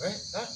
Hah?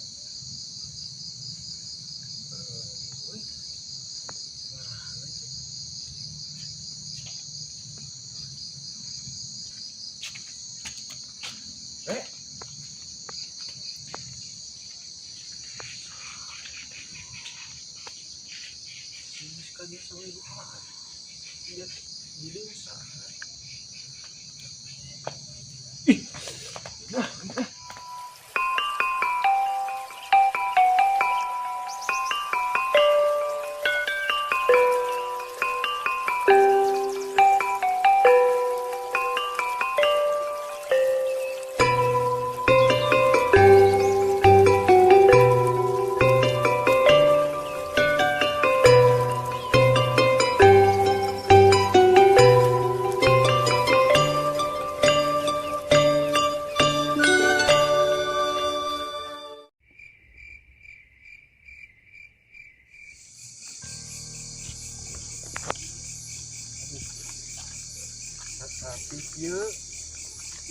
Tapi ieu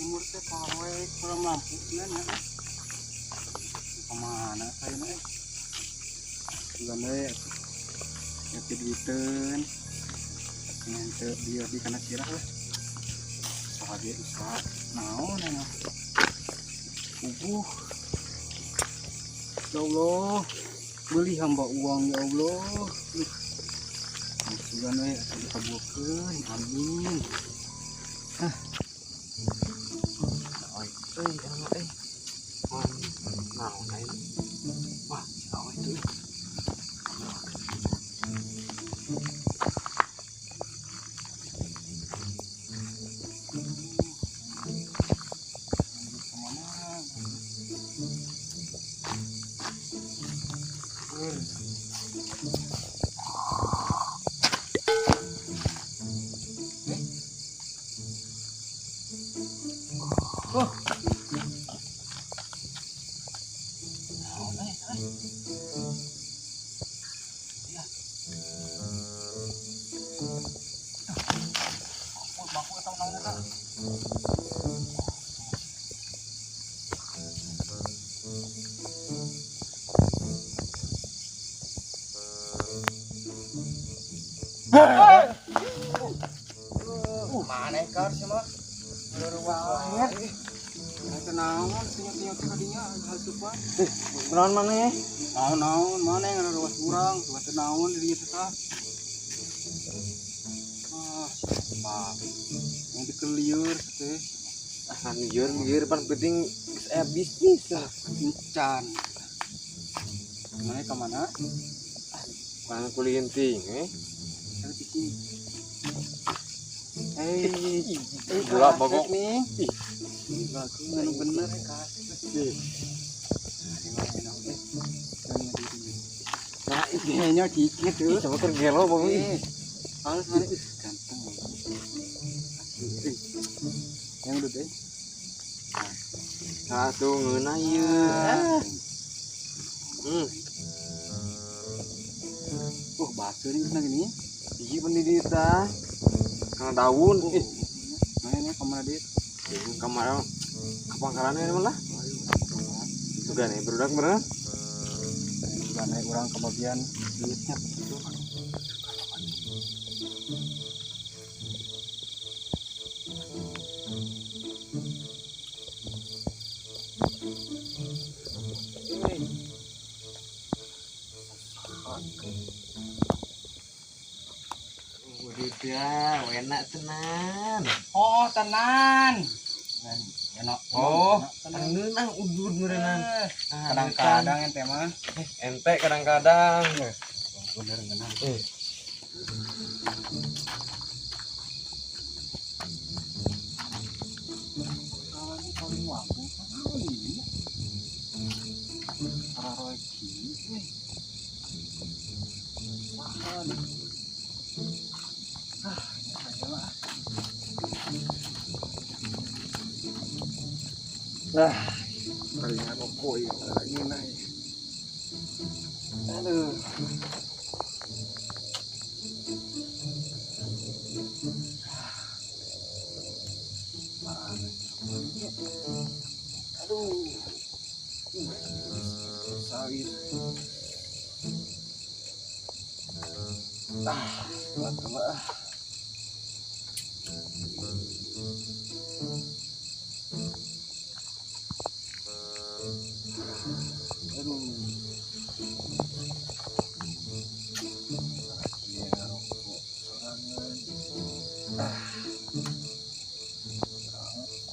umur teh pawe kurang mampu nya nya. Kemana saya mah? Bukan we atuh. Ya duiteun. Ngan teu dia di kana sirah lah. Saha ge usaha naon nya. Ubuh. Ya Allah, beli hamba uang ya Allah. Sugan we atuh dikabulkeun. Amin. Hah. Euy, enak euy. Naon ayeuna? Wah, si awe itu. Mana ekar sih mah? Wae. Teu naon tinya-tinya teh kadinya hasupan. Naon maneh? Naon-naon maneh ngaruas urang, teu naon di dieu teh tah. Ah, siapa? Yang dikeliur teh. Ah, lieur-lieur pan penting geus aya bisnis lah. Encan. Maneh ka mana? Mana kulinting eh? Saya cicing. Gelap bagok nih. Ih, bagus anu bener kasih. Nah, ini cicit tuh. Sama keur gelo bagok ih. Halus mana ih, ganteng. Asli. Yang udah deh. Nah, tuh ngeunah ieu. Baseuh nih geusna gini. Ieu pendidih tah. Kana daun. Ih. Mana nih kamar dia? Kamar ke pangkalan ini lah. Sudah nih berudak bener. Sudah naik orang kebagian duitnya. Udah, enak tenan. Oh, tenan. Enak. Oh, tenang udud meureunang. Kadang-kadang ente mah. Ente kadang-kadang. Bener ngeunah. Kawan paling wagu naon ini? Araroe kieu euy. Saha nih? Ah, ini lah. Ah, paling rokok ya lagi naik. Aduh. Aduh. ieu. Ah, coba ah. Aduh. Iya, ngarokok sorangan. Ah.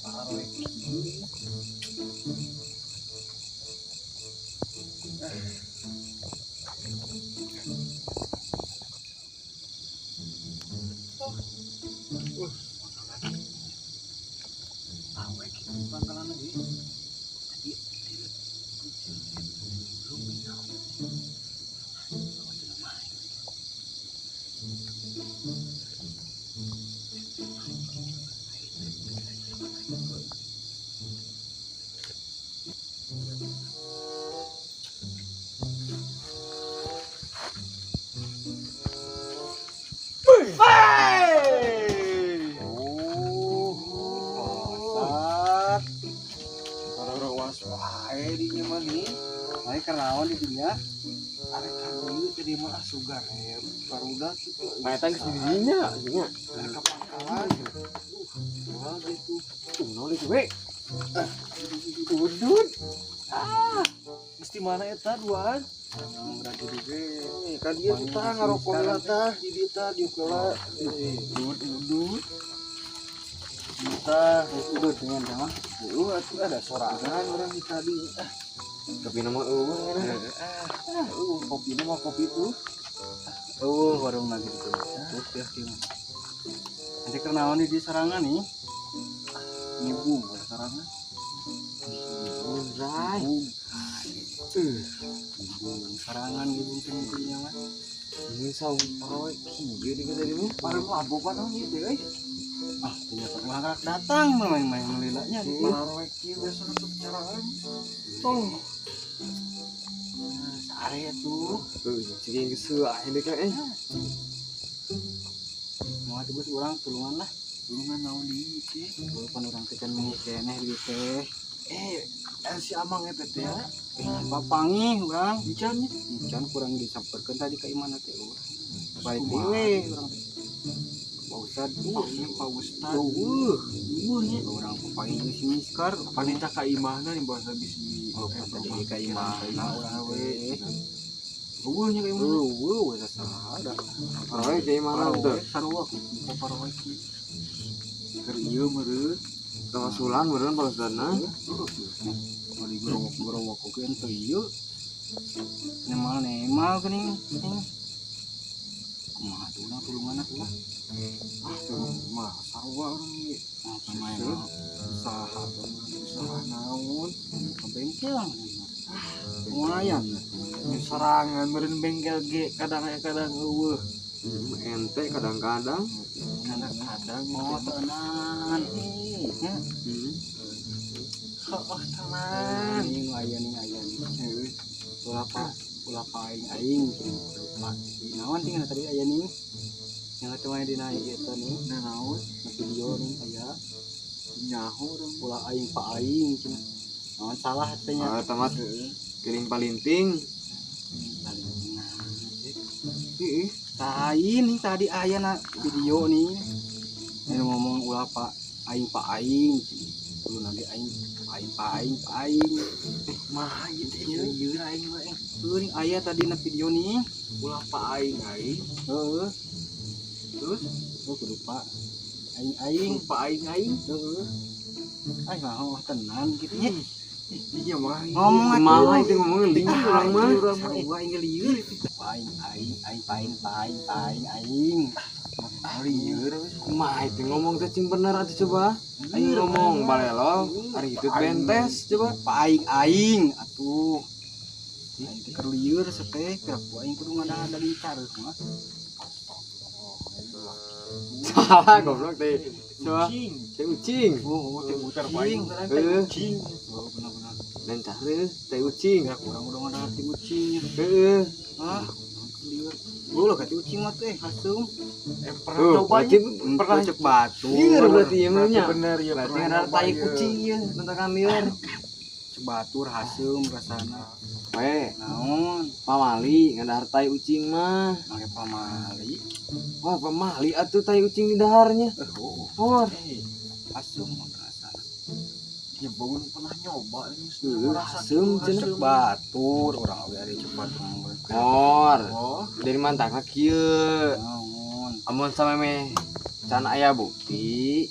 Arek kieu. Awek pangkalan lagi. Tadi belum Kernaon di dunia arek ka dieu teh mah sugan barudak kitu. Nah, eta geus di dinya, nya. Arek ka pangkalan. Wah gitu. Naon itu we? Udud. Ah, mesti mana eta duaan? Berarti ge. Ka dieu tah ngarokok heula tah di dieu tah dieu heula. Udud. Kita udud dengan mah. Heueuh atuh ada sorangan urang di tadi. Tapi nama eueuh kan. Ah, kopi mah kopi tuh. Eueuh warung lagi gitu. Tuh ya kieu. Nanti kernaon di sarangan nih. Ngibung sarangan. Ngibung, Ray. Ngibung sarangan ngibung teh intinya mah. Ini saung parawe kieu di tadi mah. Parem mabok naon ieu teh euy. Ah, ternyata ulah datang main-main melilanya. Parawe kieu biasa nutup caraan. Oh. Sare tuh. Cing geus heuah deui eh. Moal tebus urang tulungan lah. Tulungan naon deui teh? Walaupun urang teh can meuni keneh duit teh. Si Amang eta teh. Bapangi urang. Encan nya. Encan kurang disamperkeun tadi ka imahna teh urang. Baik we urang teh. Pak Ustad, Pak Ustad. Eueuh, eueuh nya urang papangi jeung si Miskar. Panita ka imahna nih bahasa bisi. Oh, tadi ka imahna urang we. Eueuh nya ka imahna. Eueuh, we saha da. Parawe ka imahna teh. Sarua ku parawe ki. Keur ieu meureun tawasulan meureun Pak Ustadna. Heeh. Di gerowok-gerowok oge henteu ieu. Nemal-nemal geuning. Kumaha tuh urang tulungan atuh lah. Ah, tuh mah sarua urang ieu. Main usaha usaha naon ke bengkel. Lumayan. Serangan meureun bengkel ge kadang-kadang eueuh. Ente kadang-kadang. Kadang-kadang oh tenan. Nya. Oh tenan. Ini aya nih aya nih. Heeh. Ulah pa aing lupa. Naon tinggal tadi aya nih. Yang teu mah dina ieu teh nih. Nah naon? Video nih aya. Nyaho urang ulah aing pa aing cenah. Naon salah teh nya. Ah, tamat. Geuning palinting. Palinting. Heeh. Lain nih tadi aya na video nih. Ini ngomong ulah pa aing pa aing. Kudu nanti aing aing pa aing pa aing. Mah ieu teh ieu aing mah. Heuh aya tadi na video nih. Ulah pa aing aing. Heeh. Terus oh kudu pa aing aing pa aing aing. Heeh. Ai mah oh tenan kitu nya. Iya mah. Ngomong atuh. Kumaha itu ngomongnya lieur urang mah. Sarua aing lieur. Pa aing aing aing pa aing pa aing pa aing aing. Lieur. Kumaha itu ngomong teh cing bener atuh coba. Aing ngomong balelo, ari kitu bentes coba. Pa aing aing atuh. Aing teh keur lieur seteh piraku aing kudu ngada-ada careuh mah. Salah goblok teh. Coba. Teh ucing. Oh, teh ucing. Heeh. Ucing. Oh, benar-benar. Dan careuh teh ucing. Ya kurang udah ngada teh ucing. Heeh. Ah, lieur. Ulah ka teh ucing mah teh hasum. Pernah coba berarti pernah cek batu. Lieur berarti ieu mah nya. Bener ya. Berarti ada tai kucing ieu tentang lieur. Batur haseum rasana. We, Naon? Pamali ngadahar tai ucing mah. Make pamali. Wah, pamali atuh tai ucing di daharnya. Oh, Oh, haseum mah rasana. Ya bangun pernah nyoba ini. Haseum cenah. Cek batur urang oge ari cek batur mah. Mor. Oh, Dari mantakna kieu. Naon? Amun sameme can aya bukti,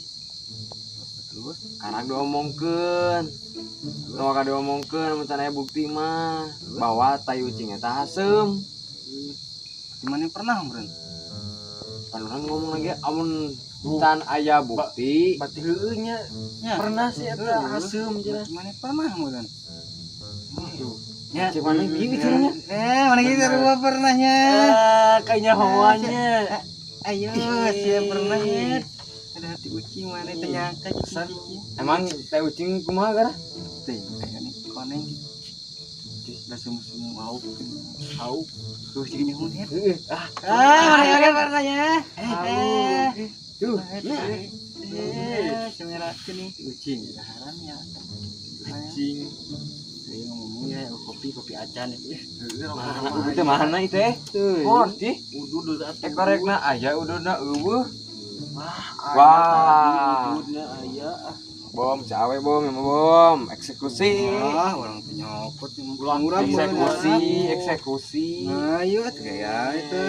Terus karak diomongkeun. Tong ka diomongkeun amun can aya bukti mah bahwa tai ucing eta haseum. Gimana pernah meureun? Pan urang ngomong lagi amun can aya bukti, berarti heueuh nya. Ya. Pernah sih eta haseum cenah. Gimana pernah meureun? Ya. Cek mana kieu cenah nya? Mana gitu rumah pernahnya. Ah, kayaknya hawanya. Ayo, siap pernah ya. Ada hati ucing mana teh nyangka cicing. Emang tai ucing kumaha gara? Teh, kayak nih koneng. Udah semu-semu au. Au. Tuh cicing nyahun ya. Heeh. Ah, Ah, mana oge pernahnya. tuh. Nah, Semerakeun nih ucing daharan ya. Ucing. Saya ngomong ya kopi acan itu. Mana itu mana itu eh? Mor, tih. Udud atuh. Ekorekna aya ududna eueuh. Wah, Wah. Ududna aya ah. Bom, cawe bom, ya bom, eksekusi. Ah, orang teh nyopot murah Eksekusi, eksekusi. Nah, iya tuh kayak itu.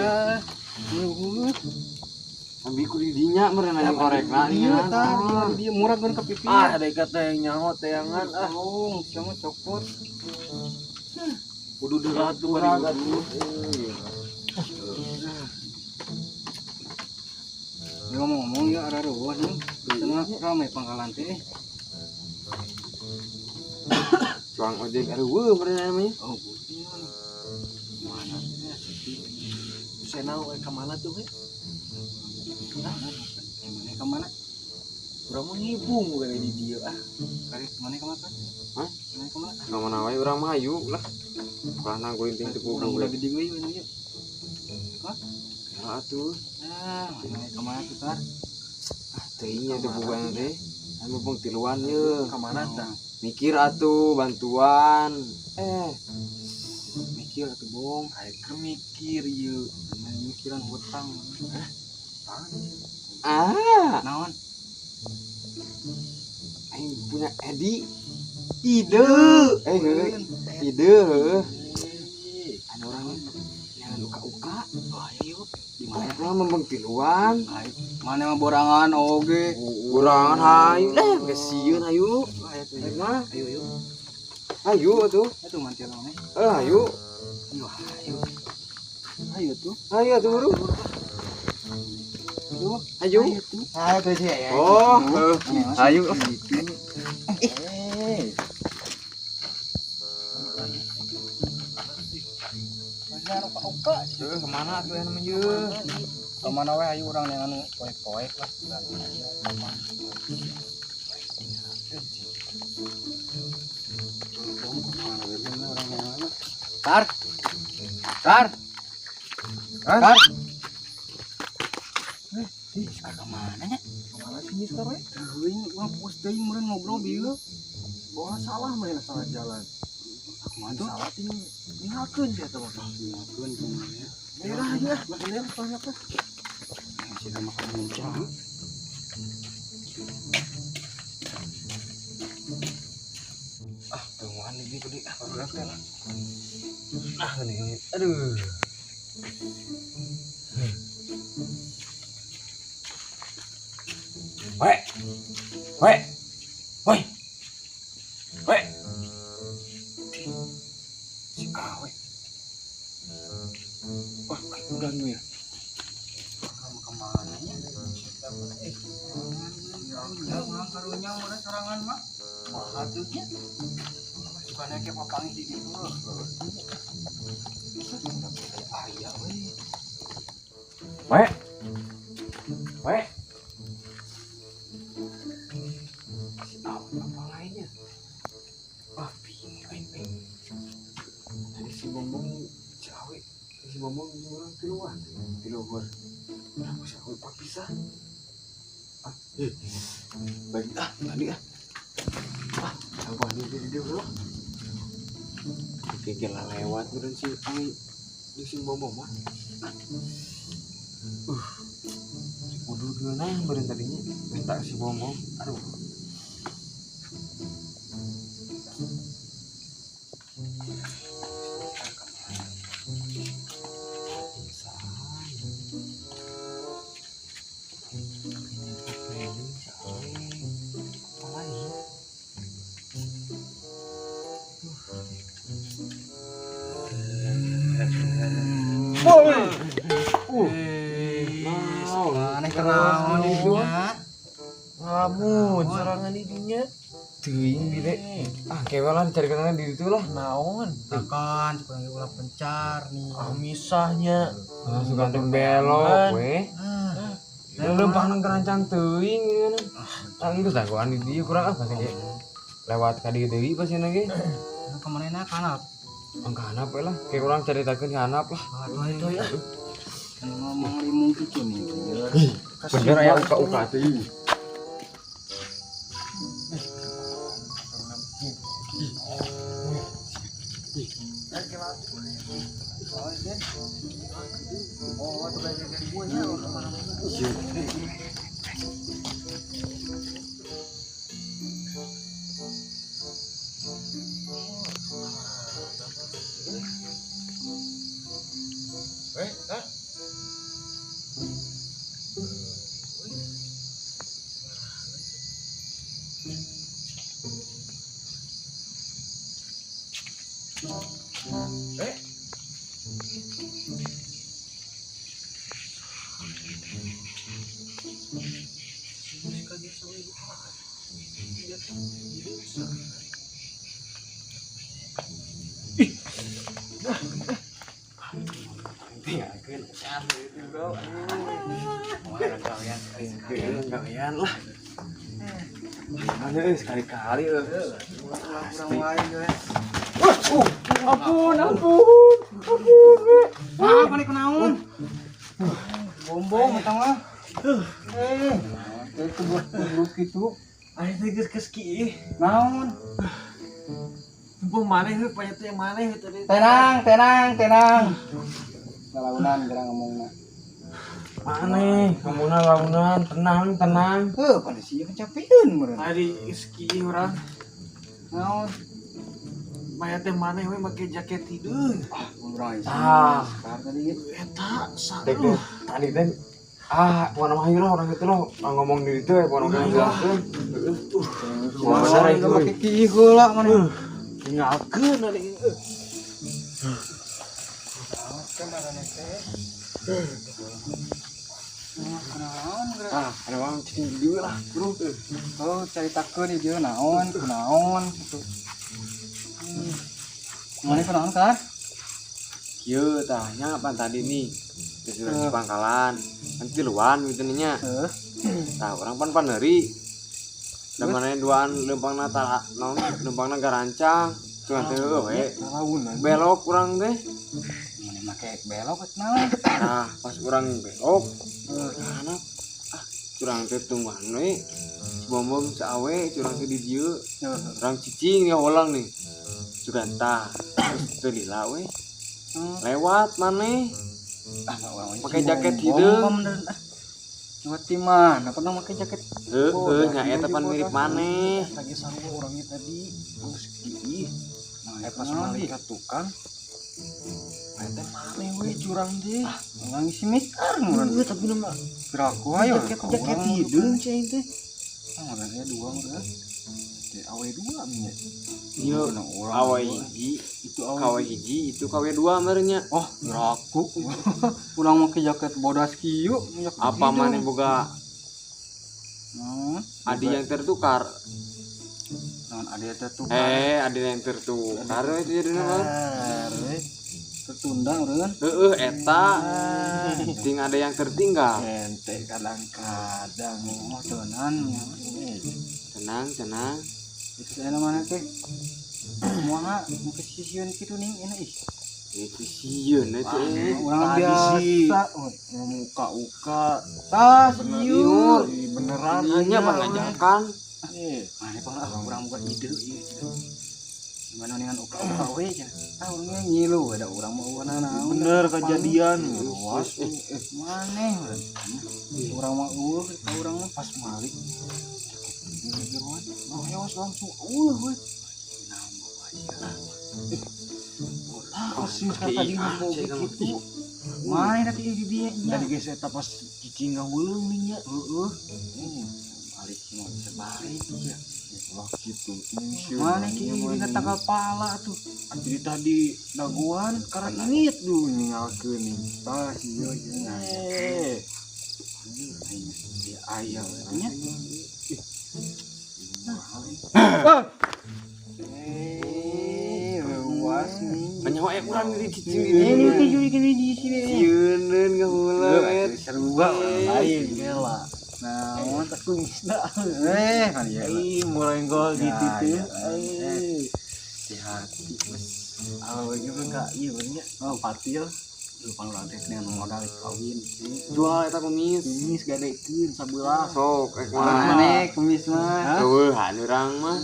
Ambil ku di dinya meureun aya korekna Iya, tah, dia murah kan ke pipi. Ah, ada kata yang nyaho teangan ah. Oh, sama copot. Udud atuh bari udud. Ini ngomong-ngomong ya arah ruwah nih. Sana rame pangkalan teh. Tukang ojek eueuh meureun namanya. Oh, bukti nih. Mana ya sepi. Sena we ka mana tuh we? Mana ke mana? Urang mah ngibung we di dieu ah. Kari mana ke mana? Hah? Mana ke mana? Ka mana wae urang mah hayu lah. Ulah nanggulinting teu Urang puguh. udah gede we ini ya. Ya atuh. Ah, mana ke mana tuh tar? Ah, teuing nya teu puguhan teh. Anu pung tiluan ye. Ka mana tah? Mikir atuh bantuan. Mikir atuh bong. Aing keur mikir ieu. Mana mikiran hutang. Ah, Naon? aing punya Edi. Ide. Heuh. Ide heuh. Anu urang jangan uka-uka. Oh, ayo. Di mana? Mana membeng tiluan. Ayo. Mana mah borangan oge. Kurangan hayu deh, geus sieun hayu. Ayo tuh. Rek mah. Ayo ayo. Hayu atuh. Atuh mantil mana? Hayu. Ayo ayo. Ayo tuh. Hayu atuh buru. Aduh. Hayu. Ayo tuh. Ayo tuh sih ya. Oh, heuh. Hayu. Heuh, kemana atuh yang namanya ye? Kemana we ayo urang yang anu poek-poek lah. Tar. Tar. Tar. Ih, sekarang kemana nya? Kemana sih ini sekarang? Teuing, urang fokus teuing meureun ngobrol bieu. Bawa salah mah salah jalan. Kumaha tuh? Salah ting ninggalkeun sia teh mah. Ninggalkeun kumaha ya. Daerah aja, bener soalnya teh. Masih sama kamu muncul. Ah, tungguan ini gede ah baru teh lah. Nah, ini aduh. We. We. Woi. We. Si Awe. Wah, udah nih ya. Kamu kemana nya? Ya, urang karunya urang sorangan mah. Wah, atuh nya. Sukanya kayak papangi di ditu. Aya we. We. We. Si Awe apa lainnya? Ah, bingung aing aing. Tadi si Bombong si Awe, si Bombong jeung urang tiluan, tiluhur. Kenapa si Awe papisah? Ah, bagi ah tadi ah. Ah. Sampah di dia bro. Oke, gila lewat beureun si Ai di si Bombom mah. Kudu geunah beureun tadinya minta si Bombom. Aduh. Lamun serangan idinya teuing bile. Ah kewelan cari kenangan di ditu lah. Naon? Takan kurang ulah pencar nih. Ah misahnya. Langsung ganteng belok we. Leumpang nang kerancang teuing gimana. Ah geus dagoan di dieu kurang ah pasti ge. Lewat ka dieu deui pasti ge. Kemana kanap? Angka hanap we lah. Kayak kurang caritakeun ka hanap lah. Aduh itu ya. Ngomong limung kitu nih. Bener aya uka-uka teuing. Gawean lah. Mana sekali-kali kurang wae we. Ampun, ampun. Ampun we. Ah, mana kunaon? Bombong etang mah. Itu buat kitu. Aing teh geus geus kieu. Naon? Tempo maneh heuh panyet teh maneh tadi. Tenang, tenang, tenang. Launan gerang ngomongna. Maneh, ngomongna launan, tenang, tenang. Heuh, pada sia pencapeun meureun. Tadi geus kieu urang. Naon? Mayat teh maneh we make jaket hideung. Ah, urang Ah. tadi eta Teh tadi teh ah, pokona mah lah orang itu loh, ngomong di ditu we pokona mah jelaskeun. Bener itu make kieu heula maneh. Tinggalkeun ari ieu. Ah, ada orang cicing di dieu lah, bro. Oh, caritakeun di dieu naon, kunaon kitu. Mana kunaon kar? Kieu tah nya pan tadi nih. Geus di pangkalan, nanti luan gitu nya. Heuh. Tah urang pan paneuri. Da maneh duaan leumpangna tah naon leumpangna garancang. Cuman teh heueuh we. Belok urang teh. Maneh make belok naon? Nah, pas urang belok kana ah curang teh tungguan we. Si Bombom saawe curang teh di dieu. Urang cicing nih holang nih. Juga tah terus teu lila we. Lewat maneh. Ah, pakai jaket hideung. Lewat di mana? Pernah pakai jaket? Heeh, nya eta pan mirip maneh. Lagi sarua orangnya tadi geus kieu. Nah, pas balik ka tukang. Eta maneh we curang teh. Ah, urang isi mikar meureun. Heuh, tapi nama Piraku ayo. Jaket hideung cai teh. Ah, urang dua meureun. Teh awe dua nya. Ieu awe hiji, itu awe kawe hiji, itu kawe dua meureun nya. Oh, piraku. Urang make jaket bodas kieu. Apa maneh boga adi yang tertukar? Naon adi tertukar? Adi yang tertukar itu jadi naon? Tertunda meureun. Heeh, eta. Ting ada yang tertinggal. Ente kadang-kadang oh tenang. Tenang, tenang. Itu saya mana teh? Moal make sisieun kitu ning enak ih. Itu sieun eta. Urang biasa muka-uka. Tah, sieun. Beneran nya pangajakan. Mana pang ah urang boga ide ieu cenah. Gimana dengan uka-uka we cenah. Ah urang ngilu ada urang mah eueuh naon. Bener kejadian. Ruas. Maneh urang. Urang mah eueuh ka urang mah pas balik. Geruan. Nah, langsung eueuh we. Naon bawa sia. Ah, sih tadi mau gitu. Mana tadi di dieu nya. Tadi geus eta pas cicing ngahuleng nih nya. Heeh. Balik mau bisa balik ya. Wah gitu. Mana ki dina tanggal pala tuh. Jadi tadi daguan karena ini dulu ninggalkeun nih. Tah si ieu cenah. Dia aya nya. Luas nih. Banyak wae urang di cicing Ini ini di sini. Sieun ngahuleung. Seru orang lain gela. Nah, tak kumisna. Kan ya. Ih, mulai gol gitu tuh. Hati-hati, Bos. Awewe ge ka ieu nya. Oh, patil. Lu pan urang teh dengan modal kawin. Jual eta kumis. Kumis gadekeun sabelah. Sok rek mah. Mana kumis mah? Eueuhan urang mah.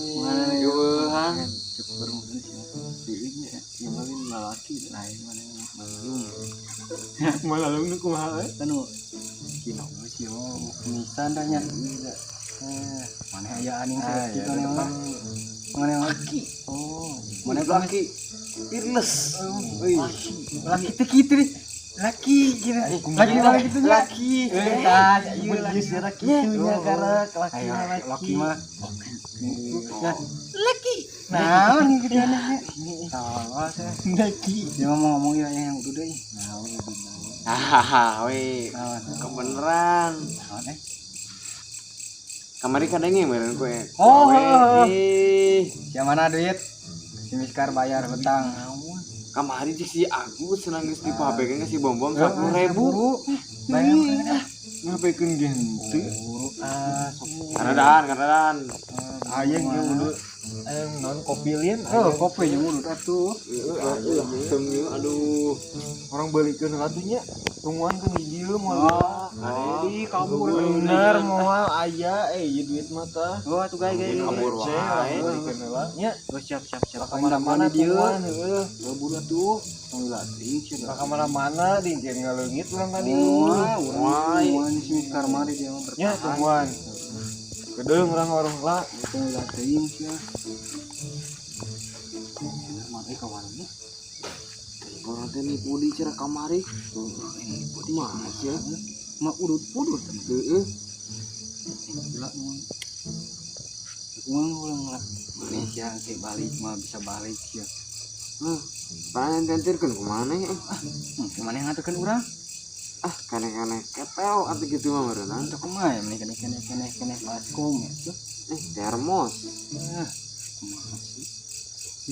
Eueuhan. Cukup bermudun sih. Ieu nya, ieu mah lalaki lain mana malung. Malalung nu kumaha euy? Kan kino sih oh kumisan dah nya. Mana aya aning saeutik mana mah. Mana laki. Oh, mana laki. Fearless. Euy. Laki teh kitu deh. Laki gitu. Laki laki gitu laki. Tah, ieu laki kitu nya karek laki laki. Laki mah. Nah, laki. Nah, ini gitu aneh. Salah saya. Laki. Dia mau ngomong ya yang udah deh. Nah, Hahaha, we. Kebeneran. Naon eh? Kamari kadangnya meureun kowe. Oh, eh. Yang mana duit? Si Miskar bayar hutang. Kamari cik si Agus senang geus dipabekeun ka si Bombom 10.000. Bayar. Ngapaikeun ge henteu? Ah, sok. Karadaan, karadaan. Aya ge udah aya non kopi lin. Oh, kopi jeung udut atuh. Heeh, hatem ieu aduh. Orang balikeun atuh nya. Tungguan kan di dieu moal. Di kabur. Bener moal aya ieu duit mah tah. Oh, atuh gae gae. Kabur wae. Balikeun heula nya. Oh, siap siap siap. Ka mana-mana dieu. Heeh. Kabur atuh. Tong latring cenah. Ka mana-mana di jeung ngaleungit urang ka dieu. Wah, urang si Miskar mah di dieu mah Nya bertahan. tungguan. Kedeung urang warung lah. Tong latring sia. Mah ka warungnya. Orang teh nipu di cara kamari. Mah sia. Mah udut-udut. Heeh. Gila mun. Kumaha ulang lah. Maneh sia engke balik mah bisa balik sia. Heuh. Pangan tentirkeun kumaha ya? Kumaha ngaturkeun urang? Ah, kane-kane ketel atuh kitu mah meureunna. Untuk kumaha ya meni kene kene kene kene baskom ya tuh. Termos. Ah, kumaha sih?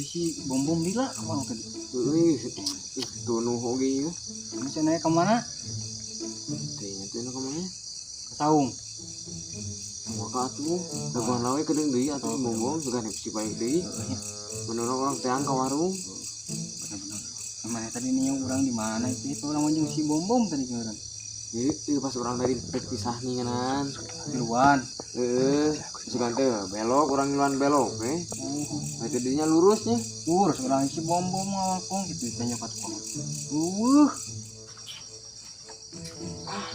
Si bom-bom lila kemana tadi? Euy, tunuh oge ieu. Bisa naik kemana? Teh inget teh nu ka mana? Ke saung. Maka atuh, dagoan lawe kedeung deui atuh bom-bom sugan si baik deui. Menurut orang teang ka warung. Bener-bener. Mana tadi nih orang di mana itu? Itu orang jeung si bom-bom tadi ke orang. Jadi pas orang tadi pek pisah nih ngenan. Duluan. Heeh, sugan teh belok orang ngiluan belok we. Nah, itu dinya lurusnya. Lurus orang si bom-bom ngawangkong gitu tanya ka tukang. Ah.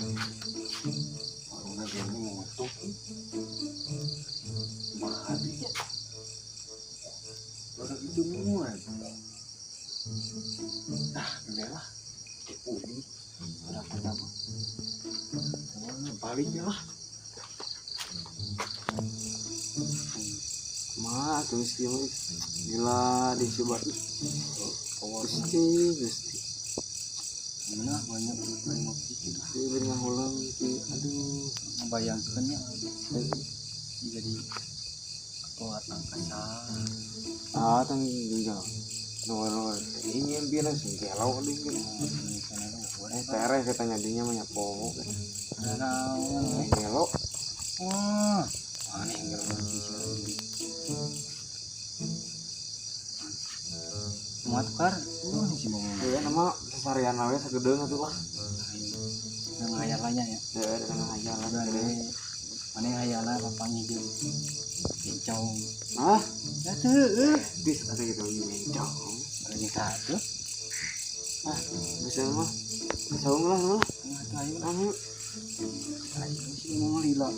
Warungna ge nutup. Kumaha nya? Baru itu muat. Ah, lah. Tipu di. Berapa apa? Balik lah. Mah, terus dia mah gila dicoba. Gusti, Gusti. Mana banyak orang ngopi gitu. Dia beri ngahulang gitu. Aduh, ngebayangkeunnya jadi ketua angkasa. Ah, tang juga. Nomor ini yang bilang sih galau aduh gitu. Tereh katanya dinya mah nyapo. Naon? Gelo. Wah, aneh gelo sih. Kumaha tukar? Si bom. Iya nama sesarian we sagedeung atuh lah. Yang ngayal nya ya. Heeh, da ngayal lah. Mana ngayalna papanggih jeung Bencong. Ah, Ya teu heueuh. Dis ada gitu bencong. Ada satu. Ah, bisa mah. Bisa lah mah. Nah, tuh ayo lah. Ayo. Ayo sih ngomong lila.